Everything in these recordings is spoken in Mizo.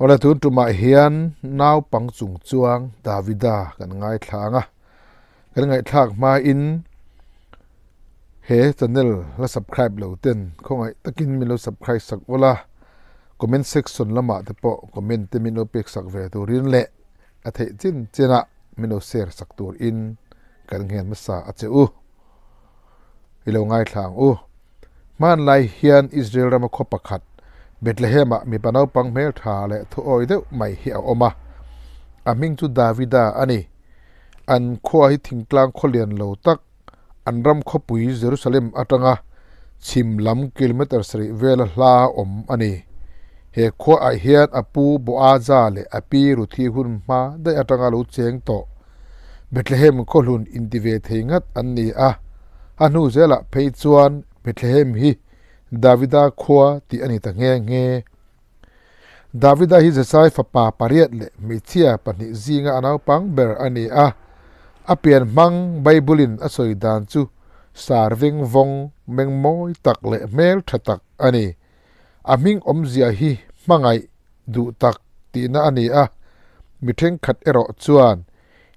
Awle tun tumah hian naupang chung chuang Davida kan ngaithla ang a, kan ngaihthlak hmain he channel la subscribe lo ten khawngaih takin min lo subscribe sak ula, comment section lamah te pawh comment te min lo pek sak ve turin leh a theih chin chinah min lo share sak turin kan nghen hmasa a che u. I lo ngaithla ang u. Hmanlai hian Israel rama khaw pakhat, Bethlehem-ah mipa naupang hmeltha leh thuawi deuh mai hi a awm a. A hming chu Davida a ni. An khua hi thingtlang khaw lian lo tak, an ram khawpui Jerusalem atanga chhim lam kilometre sarih vela hla awm a ni. He khuaah hian a pu Boaza leh a pi Ruthi hun hma daih atanga lo cheng tawh Bethlehem khawhlun inti ve thei ngat an ni a. A hnu zelah phei chuan Bethlehem hi Davida khua tih a ni ta nghe nghe. Davida hi Jesai fapa pariat leh hmeichhia pahnih zinga a naupang ber a ni a. A pian hmang Bible-in a sawi dan chu sar veng vawng meng mawi tak leh hmel tha tak a ni. A hming awmzia hi hmangaih duh tak tihna a ni a, mi thenkhat erawh chuan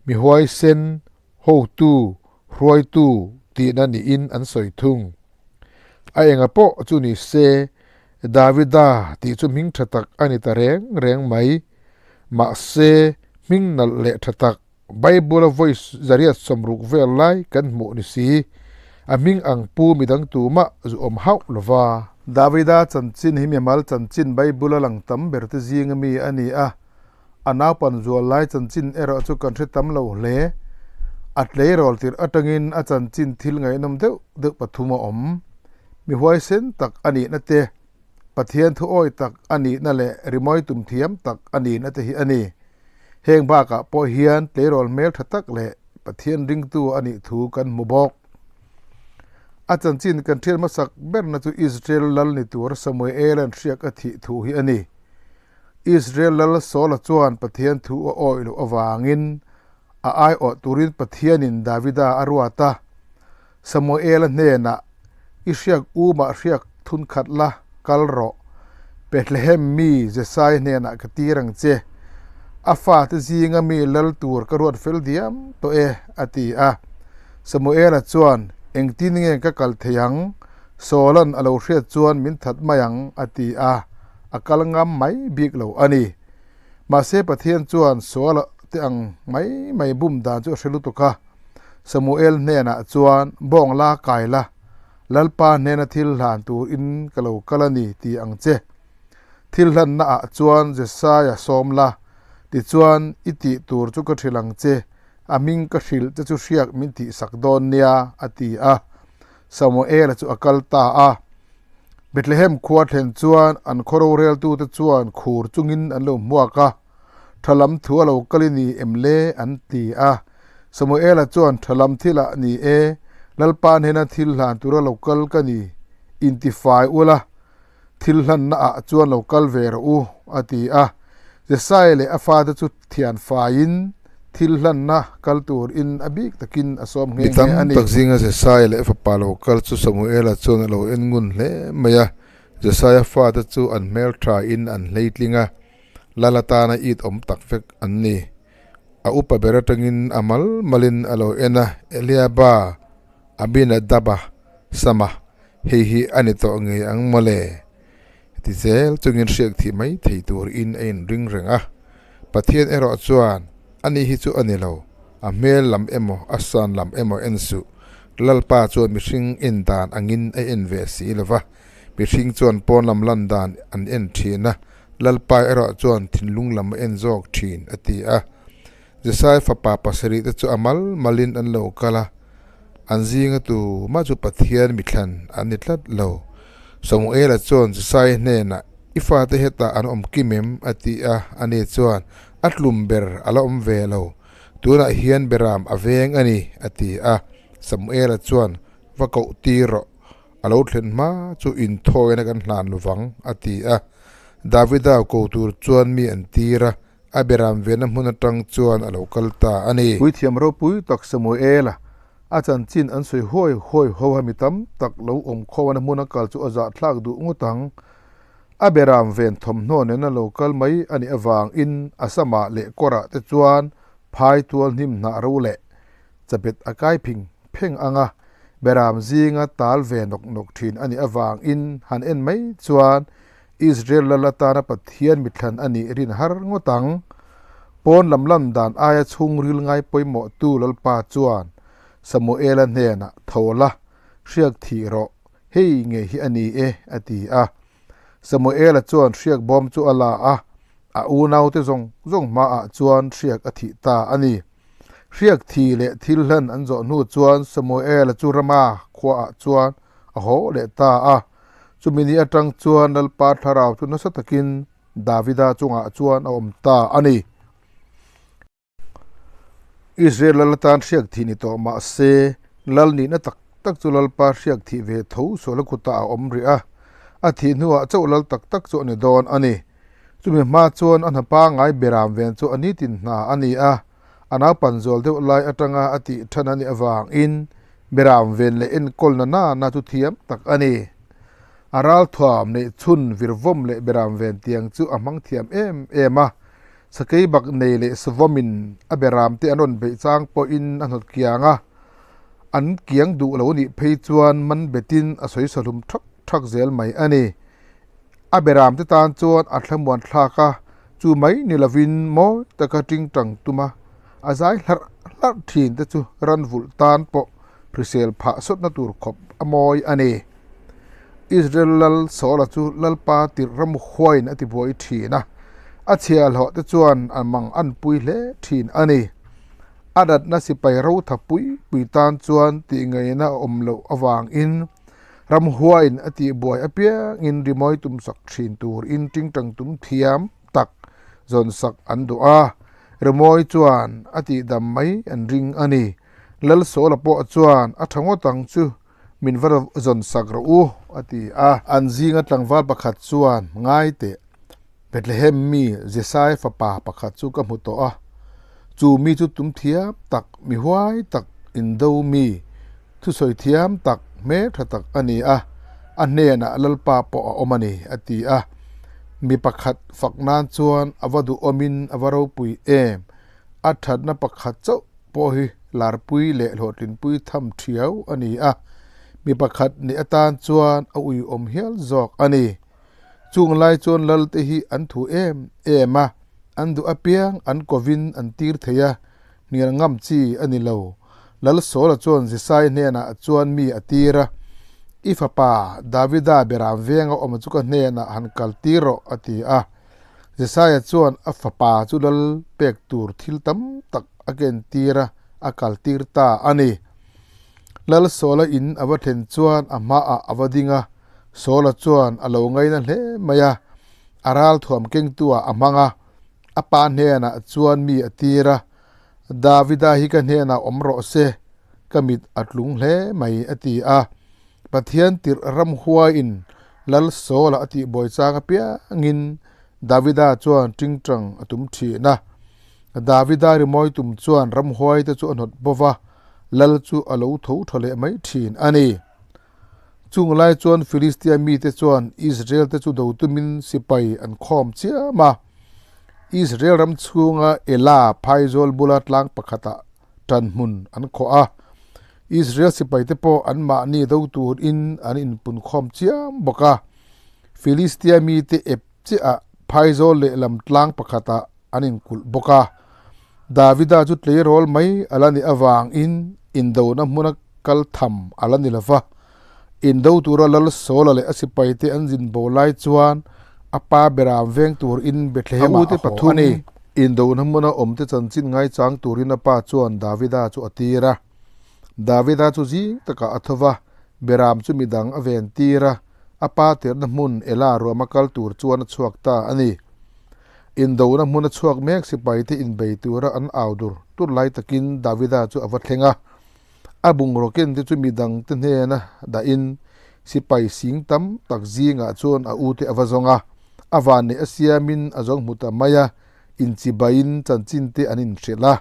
mi huaisen hotu, hruaitu tihna niin an sawi thung. A enga pawh chu ni se, Davida tih chu hming tha tak a ni ta reng reng mai. Mahse, hming nalh leh tha tak, Bible-a vawi zariat sawmruk vel lai kan hmuh ni si, a hming ang pu midang tumah zu awm hauh lo va. Davida chanchin hi mimal chanchin Bible-a lang tam ber te zinga mi a ni a. A naupan zual lai chanchin erawh chu kan hre tam lo hle. A tleirawl tirh atangin a chanchin thil ngaihnawm deuh deuh pathum a awm. Mi huaisen tak a nihna te, Pathian thuawi tak a nihna leh rimawi tum thiam tak a nihna te hi a ni. Heng bakah pawh hian tleirawl hmel tha tak leh Pathian ringtu a nih thu kan hmu bawk. A chanchin kan hriat hmasak berna chu Israel lal ni tur Samuela'n hriak a thih thu hi a ni. Israel lal Saula chuan Pathian thu a awih loh avangin a aiawh turin Pathianin Davida a ruat a. Samuela hnenah, I hriak u mah hriak thun khat la, kal rawh. Bethlehem mi Jesai hnenah ka tir ang che. A fate zinga mi lal tur ka ruat fel diam tawh e, a ti a. Samuela chuan, Engtin nge ka kal thei ang? Saula'n a lo hriat chuan min that mai ang, a ti a, a kal ngam mai bik lo a ni. Mahse Pathian chuan Saula te ang mai mai bum dan chu a hre lutuk a, Samuel hnenah chuan, Bawng la kai la, Lalpa hnena thil hlan turin ka lo kal a ni ti ang che. Thil hlannaah chuan Jesaia sawm la, tichuan i tih tur chu ka hrilh ang che, a hming ka hrilh che chu hriak min tihsak dawn nia, a ti a. Samuela chu a kal ta a. Bethlehem khua thlen chuan an khaw roreltute chuan khur chungin an lo hmuak a, Tha lam thu a lo kal i ni em le? an ti a. Samuela chuan, Tha lam thilah ni e, Lalpa hnena thil hlan tura lo kal ka ni, intifai ula, thil hlannaah chuan lo kal ve rawh u, a ti a. Jesai leh a fate chu thian faiin thil hlanna kal turin a bik takin a sawm nghe Mi nghe tam a ni. tak zinga Jesai leh a fapa lo kal chu Samuela chuan a lo en ngun hle mai a. Jesaia fate chu an hmel thain an hleitling a, lal atana it awm tak vek an ni. A upa ber atangin a mal malin a lo en a, Eliaba, Abinadaba, Sama, hei hi a ni tawh ngei ang mawle? Ti zel chungin hriak thih mai thei turin a inring reng a. Pathian erawh chuan, Ani hi chu a ni lo, a hmel lam emaw a san lam emaw en suh, Lalpa chuan mihring en dan angin a en ve si lo va, mihring chuan pawn lam lan dan an en thin a, Lalpa erawh chuan thinlung lam a en zawk thin, a ti a. Jesai fapa pasarih te chu a mal malin an lo kal a, an zinga tu mah chu Pathian mithlan an ni tlat lo. Samuela chuan Jesai hnenah, I fate hetah an awm kim em? a ti a, ani chuan, A tlum ber a la awm ve lo, tunah hian Beram a veng a ni, a ti a. Samuela chuan, Va koh tir rawh, a lo thlen hma chu inthawina kan hlan lovang, a ti a. Davida ko tur chuan mi an tir a, A beram vena hmun atang chuan a lo kal ta a ni. Puithiam ropui tak Samuela a chanchin an sawi huai huai ho a mi tam tak lo awm khaw a hmun a kal chu a zahthlak duh ngawt ang. A beram ven thawmhnaw nena lo kal mai a nih avangin a samah leh kawrah te chuan phai tual hnim hnah ro leh chapet a kai phing pheng ang a, beram zinga tal ve nawk nawk thin a nih avangin han en mai chuan Israel lal atana Pathian mithlan a nih rin har ngawt ang. Pawn lam lam dan aia chhungril ngai pawimawhtu Lalpa chuan Samuela hnenah, Tho la, hriak thih rawh, hei ngei hi a ni e, a ti a. Samuela chuan hriak bawm chu a la a, a unaute zawng zawng hmaah chuan hriak a thih ta a ni. Hriak thi leh thil hlan an zawh hnu chuan Samuela chu Rama khuaah chuan a haw leh ta a. Chumi ni atang chuan Lalpa thlarau chu nasa takin Davida chungah chuan a awm ta a ni. Israel lal atan hriak thih ni tawh mah se, lal nihna tak tak chu Lalpa hriak thih ve tho sual a kutah a awm rih a, a thih hnuah chauh lal tak tak chu a ni dawn a ni. Chumi hma chuan a hna pangngai beram ven chu a nitin hna a ni a, a naupan zual deuh lai atanga a tih than a nih avangin beram ven leh enkawlna nana chu thiam tak a ni. A ralthuam neih chhun virvawm leh beram ven tiang chu a hmang thiam em em a, Sakei bak nei leh savawmin a beram te an rawn beih chang pawhin a hnawt kiang a, an kiang duh lo nih phei chuan man betin a sawi sahlum thak thak zel mai a ni. A beram te tan chuan a thlamuan thlak a, chu mai ni lovin mawi taka tingtang tuma a zai hlarh hlarh thin te chu ran vulh tan pawh hrisel phah sawtna tur khawp a mawi a ni. Israel lal Saula chu Lalpa tirh ram huaiin a ti buai thin a, a chhiahhlawh te chuan a mang an pui hle thin a ni. A natna sipai ro tha pui pui tan chuan tihngaihna a awm loh avangin ram huaiin a tih buai apiangin rimawi tum sak thin turin tingtang tum thiam tak zawn sak an duh a, rimawi chuan a tihdam mai an ring a ni. Lal Saula pawh chuan a tha ngawt ang chu min va zawn sak rawh u, a ti a. An zinga tlangval pakhat chuan, Ngai teh, Bethlehem mi Jesai fapa pakhat chu ka hmu tawh a, chu mi chu tum thiam tak, mi huai tak, indo mi, thusawi thiam tak, hmeltha tak a ni a, a hnenah Lalpa pawh a awm a ni, a ti a. Mi pakhat fak nan chuan a va duhawmin a va ropui em? A thatna pakhat chauh pawh hi larpui leh hlawhtlinpui tham thiau a ni a, mi pakhat nih atan chuan a uiawm hial zawk a ni. Chung lai chuan Lalte hi an thu em em a, an duh apiang an kovin an tir thei a, hnial ngam chi a ni lo. Lal Saula chuan Jesai hnenah chuan mi a tir a, I fapa Davida beram venga awm chu ka hnenah han kal tir rawh, a ti a. Jesaia chuan a fapa chu lal pek tur thil tam tak a ken tir a, a kal tir ta a ni. Lal Saula in a va thlen chuan a hmaah a va ding a, Saula chuan a lo ngaina hle mai a, a ralthuam kengtuah a hmang a, a pa hnenah chuan mi a tir a, Davida hi ka hnenah awm rawh se, ka mit a tlung hle mai, a ti a. Pathian tirh ramhuaiin Lal Saula a tihbuai chang apiangin Davida chuan tingtang a tum thin a. Davida rimawi tum chuan ramhuaite chu a hnawt bo va, Lal chu a lo tho tha leh mai thin a ni. Chung lai chuan Filistia mite chuan Israel-te chu do tumin sipai an khawm chiam a. Israel ram chhunga Ela phaizawl bula tlang pakhatah tan hmun an khawh a. Israel sipaite pawh anmahni do turin an inpun khawm chiam bawk a. Filistia mite ep chiah phaizawl lehlam tlang pakhatah an inkulh bawk a. Davida chu tleirawl mai a la nih avangin indona hmuna kal tham a la ni lo va. Indo tura Lal Saula leh a sipaite an zin bo lai chuan a pa beram veng turin Bethlehem-ah a haw a ni. Indona hmuna awmte chanchin ngaichang turin a pa chuan Davida chu a tir a. Davida chu zing takah a tho va, beram chu midang a ven tir a, a pa tirhna hmun Ela ruama kal tur chuan a chhuak ta a ni. Indona hmuna chhuak mek sipaite inbei tura an au dur dur lai takin Davida chu a va thleng a. A bungraw kente chu midangte hnena dahin sipai sing tam tak zingah chuan a ute a va zawng a. A van neih a siamin a zawng hmu ta mai a, inchibaiin chanchin te an inhrilh a.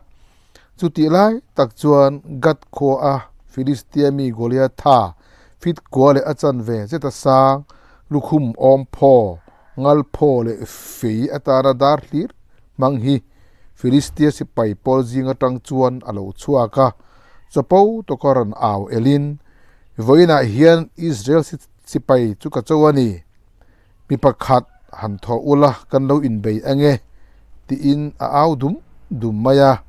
Chutih lai tak chuan Gath khua a Filistia mi Goliatha fit kua leh a chanve zeta sang lukhum awm phaw Ngalphaw leh fei atana dar hlir hmang hi Filistia sipai pawl zing atang chuan a lo chhuak a, chapo tawka rawn au elin, Vawiinah hian Israel sipai chu ka cho a ni, mi pakhat han thawh ula kan lo inbei ange, tiin a au dum dum mai a.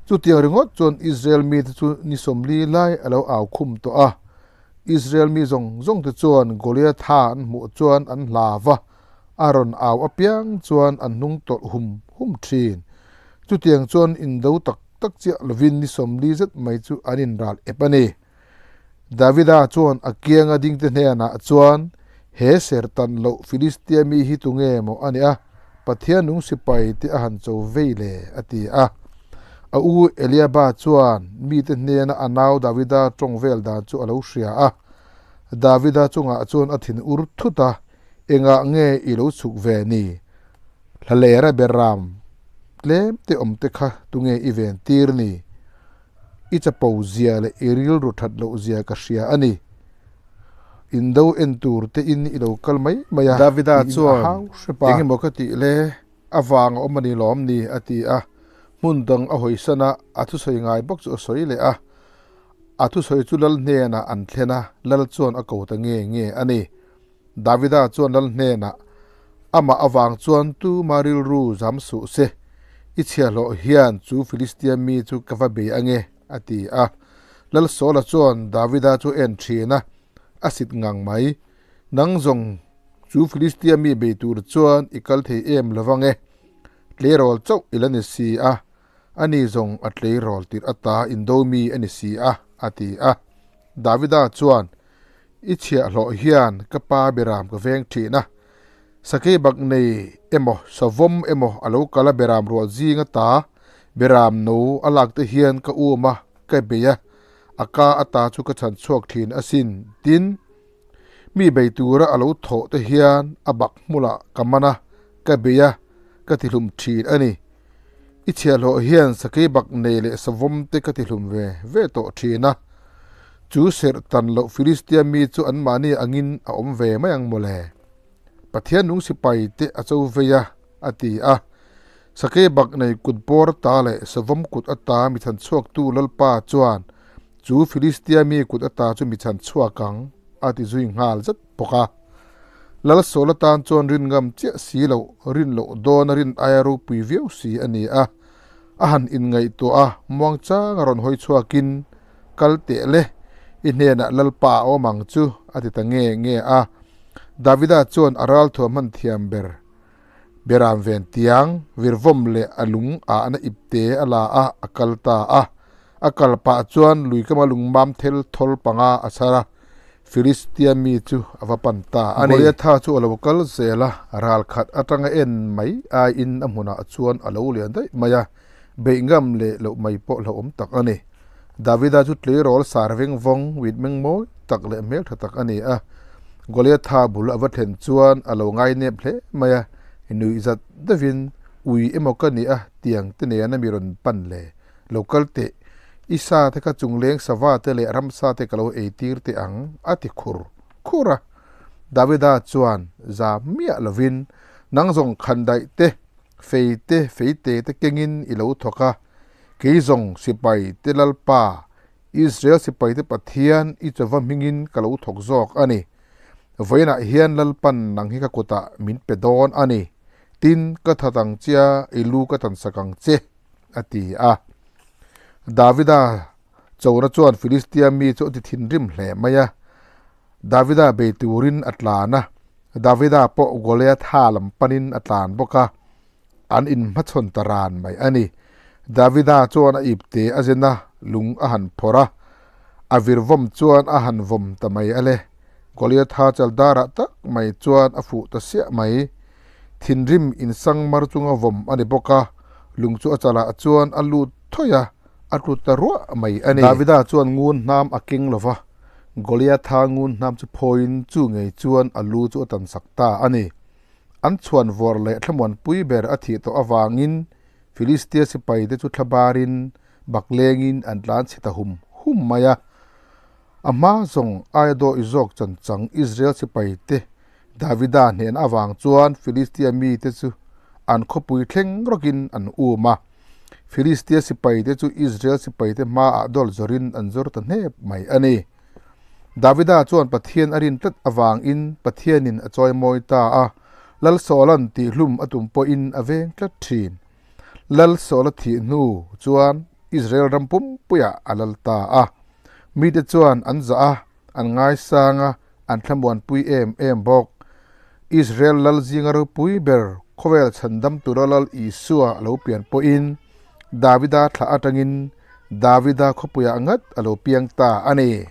Chutiang ringawt chuan Israel mite chu ni 40 lai a lo au khum tawh a. Israel mi zawng zawng te chuan Goliatha an hmuh chuan an hla va, a rawn au apiang chuan an hnung tawlh hum hum thin. Chutiang chuan indo tak tak chiah lovin ni 40 zet mai chu an inral ep a ni. Davida chuan a kianga dingte hnenah chuan, He sertan loh Filistia mi hi tunge maw a nia? Pathian nung sipai te a han cho vei le, a ti a. A u Eliaba chuan mite hnena a nau Davida tawng vel dan chu a lo hria a. Davida chungah chuan a thin ur thut a, Engah nge i lo chhuk ve ni? Hlalera beram tlem te awm te kha tunge i ven tir ni? I chapo zia leh i rilru that loh zia ka hria a ni. Indo en tur te in i lo kal mai mai a, Davida tiin a chuan, hau hrep a. Engemaw ka tih le, a vang a awm a ni lawm ni, a ti a. Hmun dang a hawisan a, a thusawi ngai bawk chu a sawi leh a. A thusawi chu lal hnenah an thlen a, lal chuan a ko ta nge nge a ni. Davida chuan lal hnenah, Amah avang chuan tuma rilru zam suh se, i chhiahhlawh hian chu Filistia mi chu ka va bei ange, a ti a. Lal Saula chuan Davida chu en thin a, a sit ngang mai. Nang zawng chu Filistia mi bei tur chuan i kal thei em lo vange, tleirawl chauh i la ni si a, ani zawng a tleirawl tirh ata indo mi a ni si a, a ti a. Davida chuan, I chhiahhlawh hian ka pa beram ka veng thin a, sakei bak nei emaw savawm emaw a lo kal a beram rual zing ata beram no a lak te hian ka um a, ka bei a, a ka ata chu ka chhan chhuak thin asin tin mi bei tura a lo thawh te hian a bak hmulah ka man a, ka bei a, ka tihlum thin a ni. I chhiahhlawh hian sakei bak nei leh savawm te ka tihlum ve ve tawh thin a, chu serh tan loh Filistia mi chu anmahni angin a awm ve mai ang mawle. Pathian nung sipai te a cho vei a, a ti a. Sakei bak nei kut bawr ata leh savawm kut ata mi chhan chhuaktu Lalpa chuan chu Filistia mi kut ata chu mi chhan chhuak ang, a ti zui nghal zet bawk a. Lal Saul atan chuan rin ngam chiah si loh, rin loh dawn a rin aia ropui viau si a ni a. A han inngaihtuah a, muangchang a rawn hawi chhuakin, Kal teh le, i hnenah Lalpa a awm ang chu, a ti ta nge nge a. Davida chuan a ralthuam hman thiam ber beram ven tiang, virvawm leh a lung ahna ipte a la a, a kal ta a. A kal pah chuan lui kama lungmam thel thawl panga a chhar a, Filistia mi chu a va pan ta a ni. Goliatha chu a lo kal zel a, ral khat atanga en mai aiin a hmunah chuan a lo lian daih mai a, beih ngam leh loh mai pawh hlauhawm tak a ni. Davida chu tleirawl sar veng vawng, wit meng mawi tak leh hmeltha tak a ni a. Goliatha bul a va thlen chuan a lo ngainep hle mai a, nuih zat deuhin, Ui emaw ka nih a, tiang te nen a mi rawn pan le. Lo kal teh, i sa te kha chungleng sava te leh ramsa te ka lo ei tir teh ang, a ti khur khur a. Davida chuan za miah lovin, Nang zawng khandaih te, fei te, feite te kengin i lo thawk a, kei zawng sipai te Lalpa, Israel sipai te Pathian i chawva hmingin ka lo thawk zawk a ni. Vawiinah hian Lalpan nang hi ka kutah min pe dawn a ni. Tin, ka that ang chia, i lu ka tansak ang che. a ti a. Davida chona chuan Filistia mi chu a ti thinrim hle mai a, Davida bei turin a tlan a, Davida pawh Goliatha lam panin a tlan bawk a, an inhmachhawn ta ran mai a ni. Davida chuan a ipte a zen a, lung a han phawrh a, a virvawm chuan a han vawm ta mai a le. Goliatha chaldarah tak mai chuan a fuh ta siah mai. Thinrim insang mar chunga vawm a ni bawk a, lung chu a chalah chuan a lut thawi a, a tlu ta ruah mai a ni. Davida chuan ngun hnam a keng lo va, Goliatha ngun hnam chu phawiin chu ngei chuan a lu chu a tansak ta a ni. An chhuan vawr leh thlamuanpui ber a thih tawh avangin Filistia sipaite chu thlabarin baklengin an tlan chhe ta hum hum mai a. A hma zawng aia dawih zawk chanchang Israel sipaite. Davida hnehna avang chuan Filistia mite chu an khawpui thleng rawkin an um a. Filistia sipaite chu Israel sipaite hmaah dawl zawrin an zawr ta hnep mai a ni. Davida chuan Pathian a rin tlat avangin Pathianin a chawimawi ta a, Lal Saula'n tihhlum a tum pawhin a veng tlat thin. Lal Saula thih hnu chuan Israel ram pumpuiah a lal ta a. Mite chuan an zah a, an ngaisang a, an thlamuanpui em em bawk. Israel lal zinga ropui ber khawvel chhandam tura Lal Isua a lo pian pawhin Davida thlah atangin Davida khawpuiah ngat a lo piang ta a ni.